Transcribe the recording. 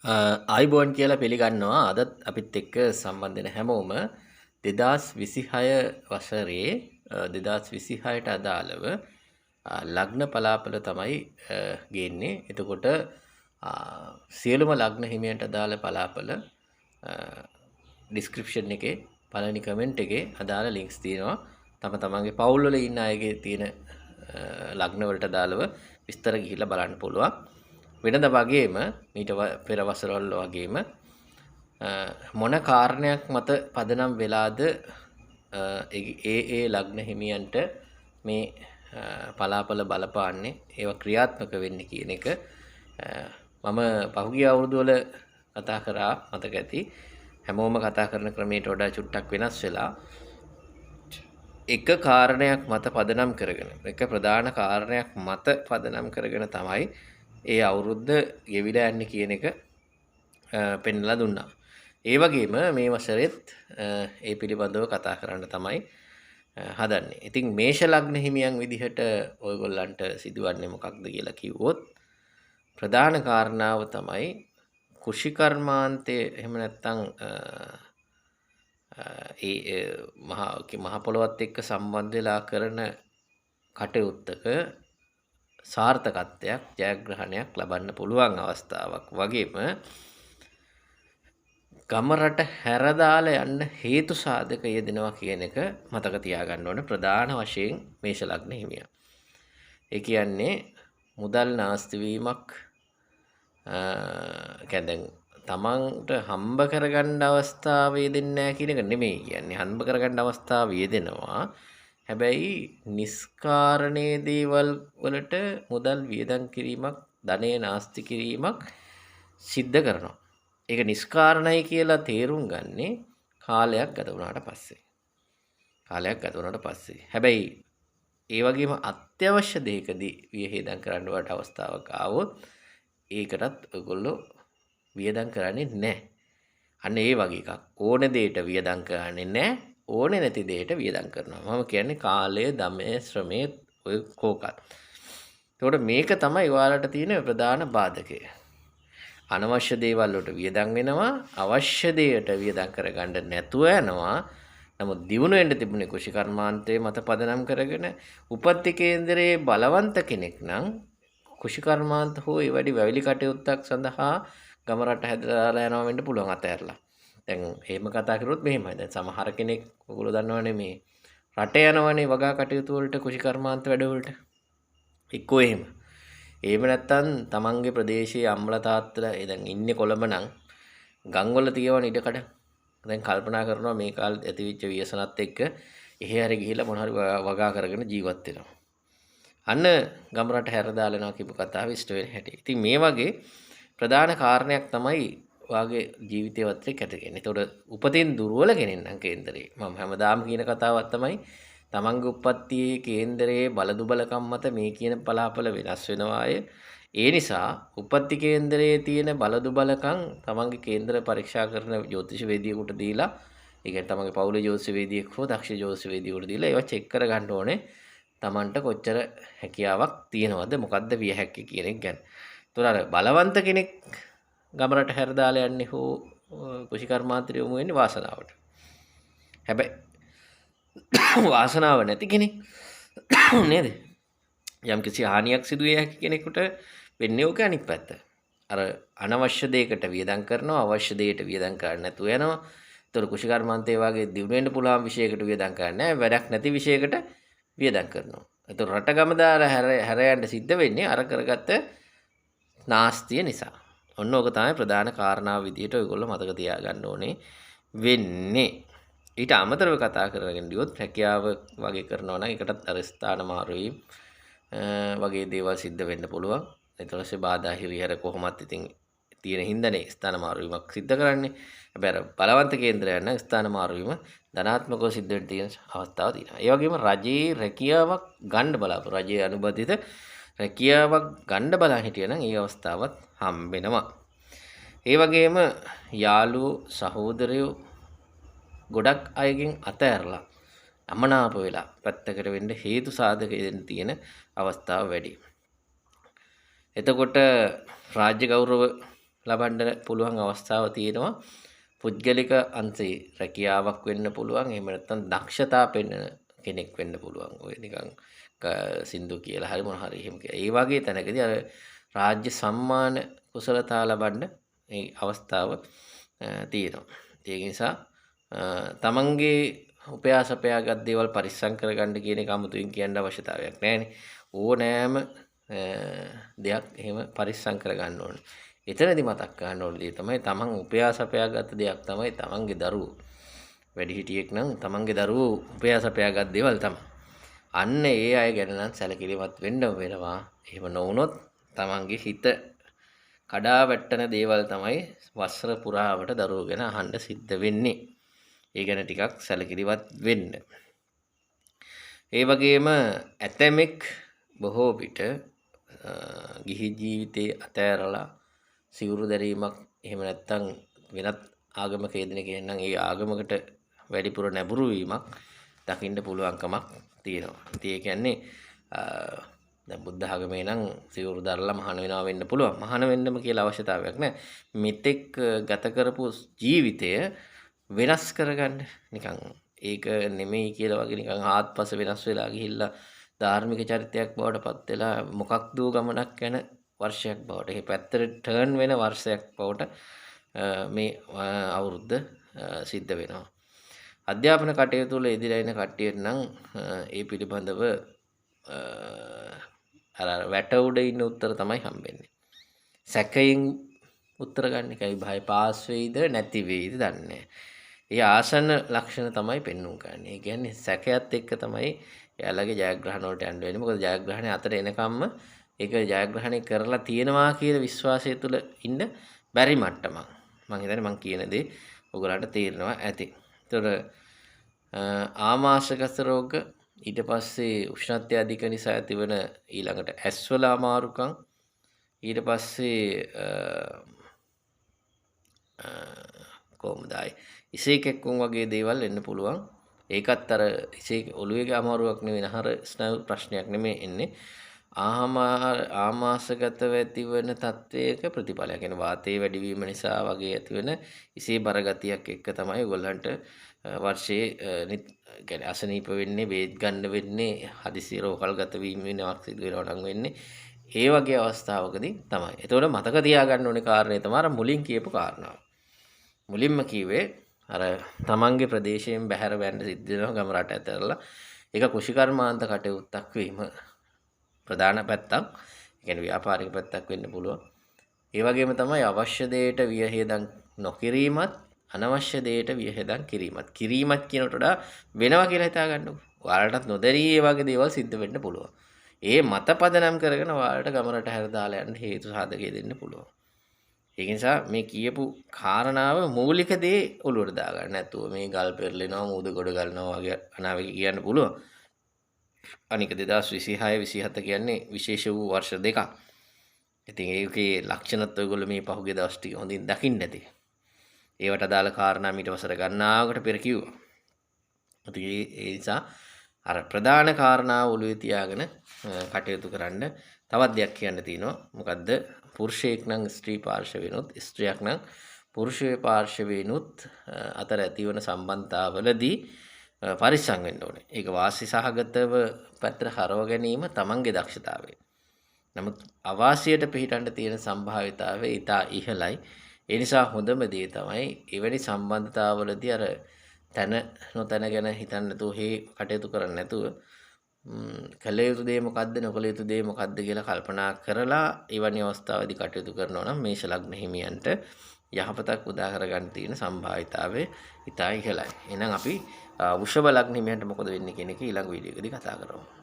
ආයුබෝවන් කියලා පිළිගන්නවා අදත් අපිත් එක්ක සම්බන්ධ වෙන හැමෝම 2026 වසරේ 2026ට අදාළව ලග්න පලාපල තමයි ගේන්නේ. එතකොට සියලුම ලග්න හිමියන්ට අදාළ පලාපල ඩිස්ක්‍රිප්ෂන් එකේ පළවෙනි කමෙන්ට් එකේ අදාළ ලින්ක්ස් තියෙනවා. තම තමන්ගේ පවුල් වල ඉන්න අයගේ තියෙන ලග්න වලට අදාළව විස්තර ගිහිල්ලා බලන්න පුළුවන්. වෙනද වගේම මීට පෙර වසරවල වගේම මොන කාරණයක් මත පදනම් වෙලාද ඒ ඒ ලග්න හිමියන්ට මේ පලාපල බලපාන්නේ, ඒවා ක්‍රියාත්මක වෙන්නේ කියන එක මම පහුගිය අවුරුදු වල කතා කරා, මතක ඇති. හැමෝම කතා කරන ක්‍රමයට වඩා චුට්ටක් වෙනස් වෙලා එක කාරණයක් මත පදනම් කරගෙන, එක ප්‍රධාන කාරණයක් මත පදනම් කරගෙන තමයි ඒ අවුරුද්ද ගෙවිලා යන්නේ කියන එක පෙන්වලා දුන්නා. ඒ වගේම මේ වසරෙත් ඒ පිළිබඳව කතා කරන්න තමයි හදන්නේ. ඉතින් මේෂ ලග්න හිමියන් විදිහට ඔයගොල්ලන්ට සිදුවන්නේ මොකක්ද කියලා කිව්වොත්, ප්‍රධාන කාරණාව තමයි කුෂිකර්මාන්තයේ, එහෙම නැත්නම් ඒ මහ පොළොවත් එක්ක සම්බන්ධ වෙලා කරන කටයුත්තක සාර්ථකත්වයක්, ජයග්‍රහණයක් ලබන්න පුළුවන් අවස්ථාවක් වගේම ගම රට හැරදාලා යන්න හේතු සාධක යෙදෙනවා කියන එක මතක තියාගන්න ඕනේ ප්‍රධාන වශයෙන් මේෂ ලග්න හිමියන්. ඒ කියන්නේ මුදල් නාස්ති වීමක්, කියන්නේ දැන් තමන්ට හම්බ කරගන්න අවස්ථාව යෙදෙන්නේ නැහැ කියන එක නෙමෙයි කියන්නේ. හම්බ කරගන්න අවස්ථාව යෙදෙනවා. හැබැයි නිස්කාරණේ දේවල් වලට මුදල් වියදම් කිරීමක්, ධනය නාස්ති කිරීමක් සිද්ධ කරනවා. ඒක නිස්කාරණයි කියලා තේරුම් ගන්නේ කාලයක් ගත වුණාට පස්සේ. කාලයක් ගත වුණාට පස්සේ. හැබැයි ඒ වගේම අත්‍යවශ්‍ය දෙයකදී වියදම් කරන්න වට අවස්ථාවක් ආවොත් ඒකටත් ඔයගොල්ලෝ වියදම් කරන්නේ නැහැ. අන්න ඒ වගේ එකක්. ඕන දෙයට වියදම් කරන්නේ නැහැ. ඕනේ නැති දෙයට වියදම් කරනවා. මම කියන්නේ කාලය, දමය, ශ්‍රමය ඔය කෝකත්. එතකොට මේක තමයි ඔයාලට තියෙන ප්‍රධාන බාධකය. අනවශ්‍ය දේවල් වලට වියදම් වෙනවා, අවශ්‍ය දෙයට වියදම් කරගන්න නැතුව යනවා. නමුත් දියුණු වෙන්න තිබුණේ කුෂිකර්මාන්තයේ මත පදනම් කරගෙන උපත්ති කේන්දරයේ බලවන්ත කෙනෙක් නම් කුෂිකර්මාන්ත හෝ ඒ වැඩි වැවිලි කටයුත්තක් සඳහා ගම රට හැදලා යනවා වෙන්න පුළුවන් අතහැරලා. දැන් එහෙම කතා කරුවොත් මෙහෙමයි. දැන් සමහර කෙනෙක් ඔයගොල්ලෝ දන්නවනේ මේ රට යනවනේ වගා කටයුතු වලට, කුෂිකර්මාන්ත වැඩ වලට. එක්කෝ එහෙම. එහෙම නැත්තම් තමන්ගේ ප්‍රදේශයේ අම්මලා තාත්තලා ඒ දැන් ඉන්නේ කොළඹ නම් ගම්වල තියෙවන ඉඩකඩ. දැන් කල්පනා කරනවා මේ කාලේ ඇතිවෙච්ච ව්‍යසනත් එක්ක එහෙ හරි ගිහිල්ලා මොන හරි වගා කරගෙන ජීවත් වෙනවා. අන්න ගම රට හැර දාලා යනවා කියපු කතාව ඉෂ්ට වෙන හැටි. ඉතින් මේ වගේ ප්‍රධාන කාරණයක් තමයි ඔයාගේ ජීවිතේවත් එක්ක ඇති වෙන්නේ. ඒතකොට උපතින් දුර්වල කෙනෙක් නම් කේන්දරේ, මම හැමදාම කියන කතාවක් තමයි තමන්ගේ උප්පත්තියේ කේන්දරයේ බල දුබලකම් මත මේ කියන පලාපල වෙනස් වෙනවාය. ඒ නිසා උප්පත්ති කේන්දරයේ තියෙන බල දුබලකම් තමන්ගේ කේන්දර පරීක්ෂා කරන ජ්‍යොතිෂ වේදියෙකුට දීලා, ඒ කියන්නේ තමන්ගේ පවුලේ ජ්‍යොතිෂ වේදියෙක් හෝ දක්ෂ ජ්‍යොතිෂ වේදියෙකුට දීලා ඒවා චෙක් කරගන්න ඕනේ. තමන්ට කොච්චර හැකියාවක් තියෙනවද, මොකද්ද විය හැක්කේ කියන එක ගැන. ඒතකොට අර බලවන්ත කෙනෙක් ගම රට හැර දාලා යන්නේ හෝ කුෂිකර්මාන්තයට යොමු වෙන්නේ වාසනාවට. හැබැයි වාසනාව නැති කෙනෙක් නේද? යම් කිසි හානියක් සිදු විය හැකි කෙනෙකුට වෙන්නේ ඕක අනිත් පැත්ත. අර අනවශ්‍ය දෙයකට වියදම් කරනවා, අවශ්‍ය දෙයට වියදම් කරන්නේ නැතුව යනවා. ඒතකොට කුෂිකර්මාන්තේ වගේ දියුණු වෙන්න පුළුවන් විෂයකට වියදම් කරන්නේ නැහැ, වැඩක් නැති විෂයකට වියදම් කරනවා. ඒතකොට රට ගම දාලා හැර යන්න සිද්ධ වෙන්නේ අර කරගත්ත නාස්තිය නිසා. ඔන්න ඕක තමයි ප්‍රධාන කාරණාව විදිහට ඔයගොල්ලෝ මතක තියාගන්න ඕනේ වෙන්නේ. ඊට අමතරව කතා කරගෙන ගියොත් රැකියාව වගේ කරනවා නම් ඒකටත් අර ස්ථාන මාරු වීම වගේ දේවල් සිද්ධ වෙන්න පුළුවන්. ඊට පස්සේ බාධා හිරිහැර කොහොමත් ඉතින් තියෙන හින්දානේ ස්ථාන මාරු වීමක් සිද්ධ කරන්නේ. හැබැයි අර බලවන්ත කේන්දරයක් නම් ස්ථාන මාරු වීම ධනාත්මකව සිද්ධ වෙන්න තියෙන අවස්ථාව තියෙනවා. ඒ වගේම රජයේ රැකියාවක් ගන්න බලාපොරොත්තු, රජයේ අනුබද්ධිත රැකියාවක් ගන්න බලා හිටියනම් ඒ අවස්ථාවත් හම්බෙනවා. ඒ වගේම යාළුවෝ සහෝදරයෝ ගොඩක් අයගෙන් අතෑරලා අමනාප වෙලා පැත්තකට වෙන්න හේතු සාධක දෙන්න තියෙන අවස්ථාව වැඩි. එතකොට රාජ්‍ය ගෞරව ලබන්න පුළුවන් අවස්ථාව තියෙනවා. පුද්ගලික අංශේ රැකියාවක් වෙන්න පුළුවන්. එහෙම නැත්නම් දක්ෂතා පෙන්වන කෙනෙක් වෙන්න පුළුවන්. ඔය නිකන් සින්දු කියලා හරි මොන හරි එහෙම කියලා. ඒ වගේ තැනකදී අර රාජ්‍ය සම්මාන කුසලතා ලබන්න මේ අවස්ථාව තියෙනවා. ඒක නිසා තමන්ගේ උපයා සපයාගත් දේවල් පරිස්සම් කරගන්න කියන එක අමුතුවෙන් කියන්න අවශ්‍යතාවයක් නැහැනේ. ඕනෑම දෙයක් එහෙම පරිස්සම් කරගන්න ඕනේ. එතනදි මතක් කරගන්න ඕන දේ තමයි තමන් උපයා සපයාගත් දෙයක් තමයි තමන්ගේ දරුවෝ. වැඩිහිටියෙක් නම් තමන්ගේ දරුවෝ උපයා සපයාගත් දේවල් තමයි. අන්න ඒ අය ගැන නම් සැලකිලිමත් වෙන්න වෙනවා. එහෙම නොවුනොත් තමන්ගේ හිත කඩා වැටෙන දේවල් තමයි වසර පුරාවට දරුවෝ ගැන අහන්න සිද්ධ වෙන්නේ. ඒ ගැන ටිකක් සැලකිලිමත් වෙන්න. ඒ වගේම ඇතැමෙක් බොහෝ විට ගිහි ජීවිතේ අතෑරලා සිවුරු දැරීමක් එහෙම නැත්නම් වෙනත් ආගමක යෙදෙන කෙනෙක් නම් ඒ ආගමකට වැඩිපුර නැඹුරු වීමක් දකින්න පුළුවන්කමක් තියෙනවා. ඉතින් ඒ කියන්නේ දැන් බුද්ධ ආගමේ නම් සිවුරු දරලා මහාන වෙනවා වෙන්න පුළුවන්. මහාන වෙන්නම කියලා අවශ්‍යතාවයක් නැහැ. මෙතෙක් ගත කරපු ජීවිතය වෙනස් කරගන්න නිකන් ඒක නෙමෙයි කියලා වගේ නිකන් ආත්පස වෙනස් වෙලා ගිහිල්ලා ධාර්මික චරිතයක් බවට පත් වෙලා මොකක්දෝ ගමනක් යන වර්ෂයක් බවට, ඒ පැත්තට ටර්න් වෙන වර්ෂයක් බවට මේ අවුරුද්ද සිද්ධ වෙනවා. අධ්‍යාපන කටයුතු වල යෙදিলা ඉන කට්ටියට නම් ඒ පිළිබඳව අර වැට උඩ ඉන්න උත්තර තමයි හම්බෙන්නේ. සැකයෙන් උත්තර ගන්න එකයි භය පාස් වෙයිද නැති වෙයිද දන්නේ නැහැ. ඒ ආසන්න ලක්ෂණ තමයි පෙන්වුම් කරන්නේ. ඒ කියන්නේ සැකයත් එක්ක තමයි එයාලගේ ජයග්‍රහණ වලට යන්න වෙන්නේ. මොකද ජයග්‍රහණය අතට එනකම්ම ඒක ජයග්‍රහණය කරලා තියෙනවා කියන විශ්වාසය තුල ඉන්න බැරි මට්ටමක්. මං හිතන්නේ මං කියන දේ ඔයගොල්ලන්ට තේරෙනවා ඇති. ඒතකොට ආමාශගත රෝග, ඊට පස්සේ උෂ්ණත්වය අධික නිසා ඇතිවන ඊළඟට ඇස්වල අමාරුකම්, ඊට පස්සේ කොහොමද ආයේ ඉසේ කැක්කුම් වගේ දේවල් එන්න පුළුවන්. ඒකත් අර ඉසේ ඔළුවේ අමාරුවක් නෙවෙයි, නහර ස්නායු ප්‍රශ්නයක් නෙමෙයි එන්නේ. ආමාශගතව ඇතිවන තත්වයක ප්‍රතිඵලයක්. يعني වාතයේ වැඩිවීම නිසා වගේ ඇතිවන ඉසේ බර ගතියක් එක්ක තමයි ඔයගොල්ලන්ට වර්ෂයේ කියන්නේ අසනීප වෙන්නේ, බේත් ගන්න වෙන්නේ, හදිසි රෝහල්ගත වීම වෙනවක් සිදු වෙනවා නම් වෙන්නේ. ඒ වගේ අවස්ථාවකදී තමයි. එතකොට මතක තියාගන්න ඕනේ කාරණේ තමයි අර මුලින් කියපු කාරණාව. මුලින්ම කිව්වේ අර තමන්ගේ ප්‍රදේශයෙන් බැහැර වෙන්න සිද්ධ වෙනවා ගම රට ඇතරලා. ඒක කුෂිකර්මාන්ත කටයුත්තක් වීම ප්‍රධාන පැත්තක්. ඒ කියන්නේ ව්‍යාපාරික පැත්තක් වෙන්න පුළුවන්. ඒ වගේම තමයි අවශ්‍ය දෙයට වියහියදම් නොකිරීමත්, අනවශ්‍ය දෙයට වියහියදම් කිරීමත්. කිරීමත් කියනට වඩා වෙනවා කියලා හිතා ගන්නකො. ඔයාලටත් නොදැනී ඒ වගේ දේවල් සිද්ධ වෙන්න පුළුවන්. ඒ මත පදනම් කරගෙන ඔයාලට ගම රට හැර දාලා යන්න හේතු සාධකය දෙන්න පුළුවන්. ඒක නිසා මේ කියපු කාරණාව මූලික දේ ඔළුවට දාගන්න නැතුව මේ ගල් පෙරලෙනවා, මූද ගොඩ ගලනවා වගේ අනාවැකි කියන්න පුළුවන්. අනික 2026 27 කියන්නේ විශේෂ වූ වර්ෂ දෙකක්. ඉතින් ඒකේ ලක්ෂණත් ඔයගොල්ලෝ මේ පහුගිය දවස් ටික හොඳින් දකින්න ඇති. ඒවට අදාළ කාරණා මීට වසර ගණනාවකට පෙර කිව්වා. ඉතින් ඒ නිසා අර ප්‍රධාන කාරණාව ඔළුවේ තියාගෙන කටයුතු කරන්න. තවත් දෙයක් කියන්න තියෙනවා. මොකද්ද? පුරුෂයෙක් නම් ස්ත්‍රී පාර්ශවයෙනුත්, ස්ත්‍රියක් නම් පුරුෂය පාර්ශවයෙනුත් අතර ඇතිවන සම්බන්ධතාවලදී පරිස්සම් වෙන්න ඕනේ. ඒක වාසි සහගතව පැත්තට හරව ගැනීම තමන්ගේ දක්ෂතාවය. නමුත් අවාසියට පිහිටන්න තියෙන සම්භාවිතාවය ඉතා ඉහළයි. ඒ නිසා හොඳම දේ තමයි එවැනි සම්බන්ධතාවලදී අර තැන නොතැන ගැන හිතන්න නැතුව, හේ කටයුතු කරන්න නැතුව කළ යුතු දේ මොකද්ද නොකළ යුතු දේ මොකද්ද කියලා කල්පනා කරලා එවැනි අවස්ථාවේදී කටයුතු කරනවා නම් මේෂ ලග්න හිමියන්ට යහපතක් උදා කරගන්න තියෙන සම්භාවිතාවය ඉතා ඉහළයි. එහෙනම් අපි වෘෂභ ලග්න හිමියන්ට මොකද වෙන්නේ කියන එක ඊළඟ වීඩියෝ එකදී කතා කරමු.